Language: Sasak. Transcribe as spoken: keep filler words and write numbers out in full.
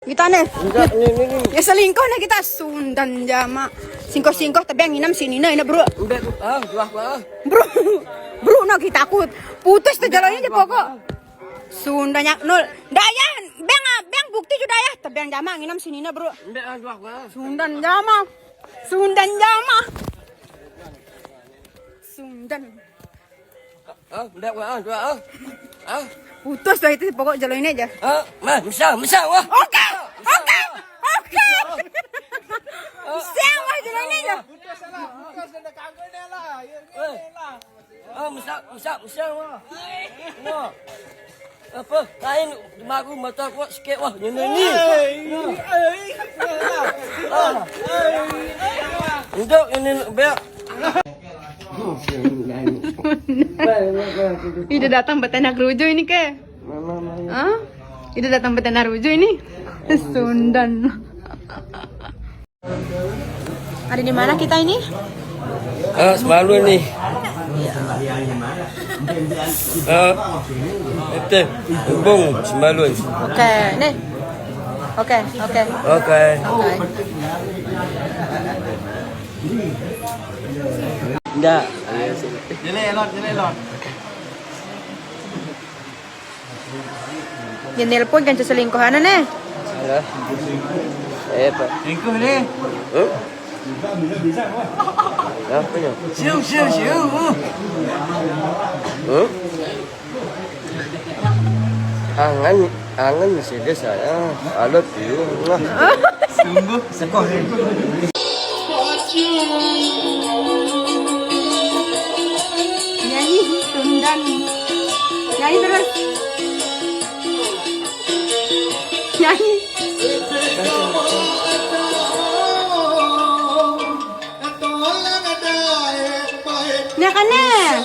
Kita nih. Enggak, ini, ini, ini. Ya selingkuh nih kita, sundan jama. Singkoh-singkoh tebeng inam sini nih, ini, Bro. Enggak, ah, juah gua. Bro. Bro, no kita ku putus teh jalonya aja pokok. Sundanya nol. Daya, beng, ah, beng bukti juga ya. Tebeng jama inam sini nih, Bro. Enggak, ah, juah gua. Sundan jama. Sundan jama. Sundan. Ah, udah gua, ah, dua, ah. Ah. Putus lah itu, pokok jalo ini aja. Ah, mah, misal, misal, wah. Oke, oke, oke. Misal, wah, jalo ini aja. Putus lah, putus, udah kagak dah lah. Ya, Eh. Ini lah. Ah, misal, misal, misal, wah. Wah. Apa? Lain, magu mata kuat sikit, wah, ini ni. Hei, hei, hei. Ah. Untuk ini, biar. Ida datang bertanya rujuk ini ke? Hah? Ida datang bertanya rujuk ini? Sundan. Ada di mana kita ini? Ah, Sembalun ni. Ah, itu, Bung Sembalun. Oke, nih. Oke, oke. Oke. Oke. Enggak. Jelek, Lord, jelek, Lord. Dia nelpon kan selingkuhan nih. Halo. Eh, Pak. Selingkuh nih. Huh? Apa ya? Siu, siu, siu. Huh? Angan, angan masih dia saya. Halo, piu. Sungguh sekolah. Nyanyi, Sundan. Nyanyi terus. Nyanyi. Nyanyi kan, Nek?